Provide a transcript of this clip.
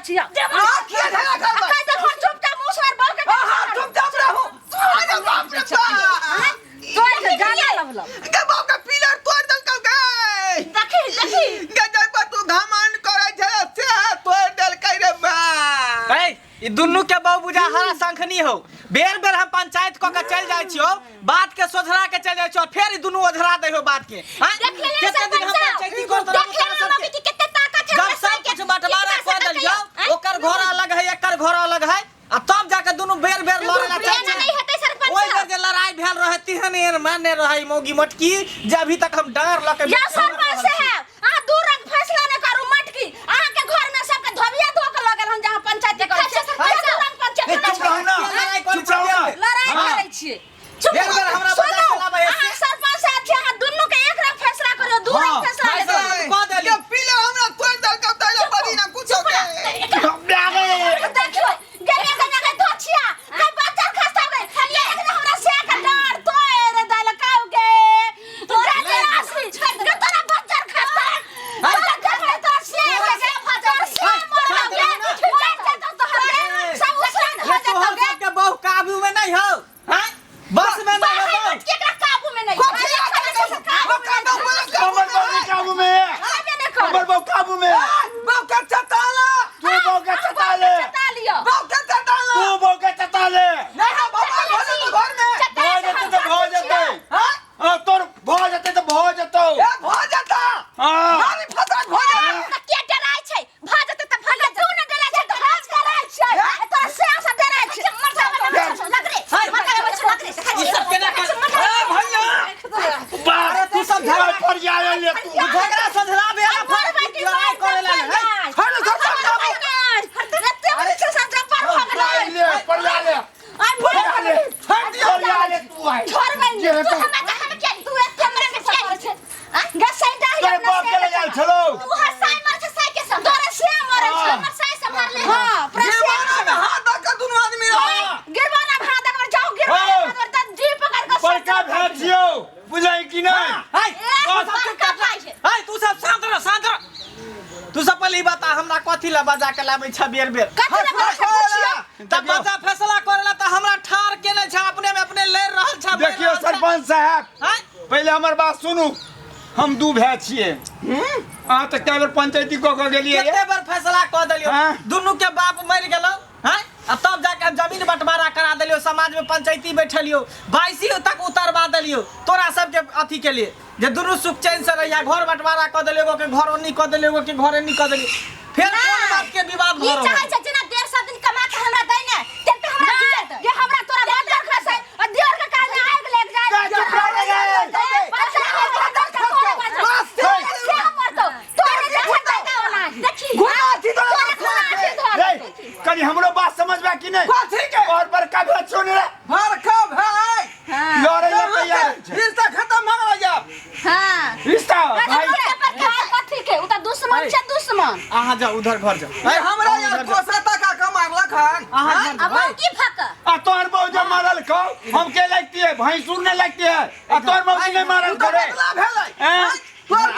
छिया। आ किया झगड़ा करबै? आ कहि देलहुँ चुपचाप मुँह सर बहू के। हाँ, चुपचाप रहू। अरे बाप रे बाप। तोड़ के गाना लबलब। गे बाप के पिलर तोड़ देलकौ गे। देखी देखी। गे जाय पर तू घमंड करै छे से तोड़ देलकै रे बा। ए, ई दुनू के बहु बुझा हरा शंखनी हो। बेर बेर हम पंचायत क के चल जाइ छियो, बात के सोझरा के चल जाइ छियो, फेर ई दुनू ओझरा दै हो बात के। हाँ? देख लेले कते दिन हम सरपंच साहब। पंचायती करत देख रहबो लेले तोरा मम्मी सबके? की कते ताकत है जब हमरा सब साई के। कुछ बंटवारा कितना कऽ सकत देलियौ, है? ओकर घर अलग है, एकर घर अलग है, आ तब जाके दुनू बेर बेर लड़े ला चाहै एना छै। नहीं हेतै सरपंच ओहि बेर साहब। जे लड़ाई भेल रहे तेहन एहन माने रहे मौगी मटकी जे अभी तक हम डाँर लऽ के या सरपंच साहब, अहाँ दू रंग फैसला नहि करू मटकी। अहाँके घर में सबके धोबिया धो के लऽ गेल हन जहाँ पंचायत करै छियै। सरपंच दू रंग पंचायत ए, चुप रहू ना। लड़ाई करै चुप रहू ना। लड़ाई हाँ। करै छियै। चुप बेर बेर हमरा सुनू, बजा के लाबै अहाँ सरपंच साहब छियै, अहाँ दुनू के एक रंग फैसला करियौ, दू रंग हाँ, फैसला नहि फैसला करू। कऽ देली। गे पिलर हमरा तोड़ देलकौ तैला बड़ी ना कुछो के। देखियौ, गेलियै कन्या के धोछिया, के बच्चा खस्ता गई, ये हमरा से के डार तोड़ देलकौ गे। तोरा के राशि, गे तोरा बच्चा खस्ता। तोरा देखले तोर से के गे, तोर से मरलौ गे। मर जेतौ तोहर गे, सब उसरान ये हो जेतौ तोहर गे। सबके बहु काबू में नहीं हो। हाँ? बस में नहीं हो बाहर बहु। मत के एकरा काबू में नहीं। कथी आ गेलौ? हमर बहू काबू में है। काबे नहि कर। हमर बहू काबू में है। बाप के चटाला। तू बहू के चटा ले। चटा लिअ। बाप के चटाला। तू बहू के चटा ले। नहीं हाँ बाबा भऽ जेतौ घर में। भऽ जेतै तऽ भऽ जेतै। हाँ? हाँ, तोर भऽ जेतै तऽ भऽ जेतौ। ए भऽ जेता। हाँ। नानी फसाद भऽ जेता। तऽ किया डराइ छै? भऽ जेतै तऽ भऽ जेतै। तू ने डराइ छै तऽ हम डराइ छियै। तोरा से से डराइ छियै। मर जा, मर जा, लग रे। मर जा, मर जा, लग रे। ई सब केना कर? ए भैया। अरे तू सब झगड़ा पर जा ले तू। झगड़ा सोझराबे आ मर बेटी, लड़ाई मर, करे ला मर, है। मर। हट, सब सब अरे ले पर जा ले। पर ले। पर जा ले तू आई। तोरे बाप के लगा छलो। गिरवाना में हाथ दऽ के दुनू आदमी रह। बड़का भाई छियौ बुझै कि नहीं? है, तू सब चुपचाप है, तू सब शांत रह, शांत रह। तू सब पहले ई बता हमरा कथी ला बजा के लाबै छ बेर बेर? तब बजा फैसला करे ला त हमरा ठार केने छ, अपने में अपने लड़ रहल छ। देखियौ सरपंच साहब, हैं? पहिले हमर बात सुनू। हम दू भाय छियै। अहाँ तऽ कए बेर पंचायती कऽ कऽ गेलियै। कते बेर फैसला कऽ देलियौ? हाँ? दुनू के बाप मरि गेलौ। हैं? आ तब जाके हम जमीन बंटवारा करा देलियौ, समाज में पंचायती बैठलियौ, बाइसी तक उतरवा देलियौ तोरा सबके अथी के लिए जे दुनू सुख चैन से रहिया। घर बंटवारा कऽ देलियौ, एगो के घर ओन्नी कऽ देलियौ, एगो के घर एन्नी कऽ देलियौ, फेर कोन बात के विवाद भऽ रहल चाहै छै जेना 150 दिन कमा के हमरा दै ने तेते हमरा दिए जे हमरा तोरा बंदर खसै आ दियर के काज आगि लागि जाय। चुप रह रे। रे, कनि हमरो बात समझबा कि नहीं? कथी के? और बड़का भाय छियौ ने रे। बड़का भाई। लड़ै लए तैयार छै। रिश्ता खत्म भऽ गेलै आब। रिश्ता भाई। दुश्मन छै दुश्मन। अहाँ जाउ उधर घर जाउ। ए हमरा यार कोसा तका के मारलक हन। अहाँ घर अब जाउ। की फक आ तोहर बहू जब मारल कौ हम के लगती है? भैंसुर नहीं लगती है? आ तोहर बहू नहीं मारल तू तऽ करे बदला भेलै। हैं? तोर